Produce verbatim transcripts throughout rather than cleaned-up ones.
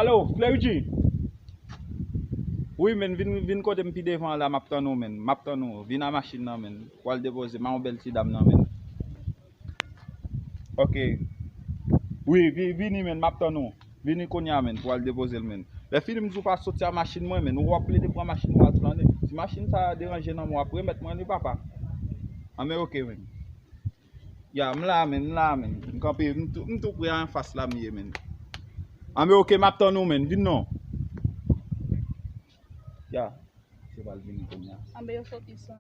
Hello, Fleury G. Wi, men, vin, vin kote m pi devan la, m ap tann ou, men. M ap tann ou. Vin a machin nan, men. Pou al depoze m a yon bèl ti dam nan, men. Ok. Wi, vi-, vini, men, m ap tann ou. Vini kounye a, men, pou al depoze l, men. Lè fini, m di w pa soti a machin mwen, men. Ou w ap plede pran machin mwen al flane. Si machin sa a deranje nan men w, w ap remèt mwen li, papa. Anben, ok, men. Ya, m la, men, m la, men. M kanpe, m tou, m tou pre a anfas la m ye, men. Anben, ok, m ap tann ou, men. Vin non. Ya. Se pral vini kounye a. Anben, yo soti san.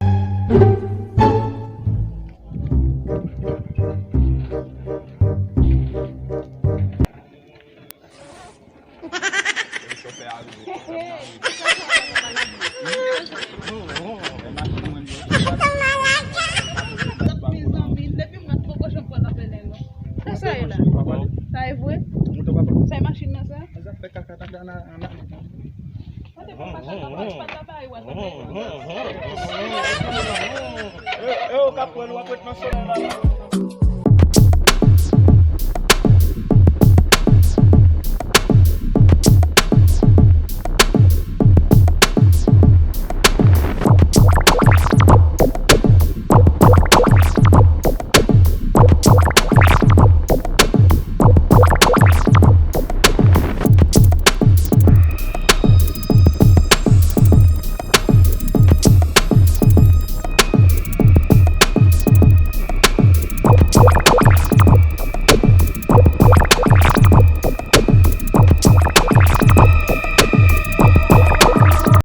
Chofè a rive. Mezanmi, depi m rat poko janm pran nan pelen non. Sa sa ye la? Sa ye vre? Sa ye machin nan sa? Zafè kaka ta nan. Mwen te pran machin nan, mwen pa ta bay, wè, sa te. E, e, ou ka pran, w ap ret nan solèy la, la.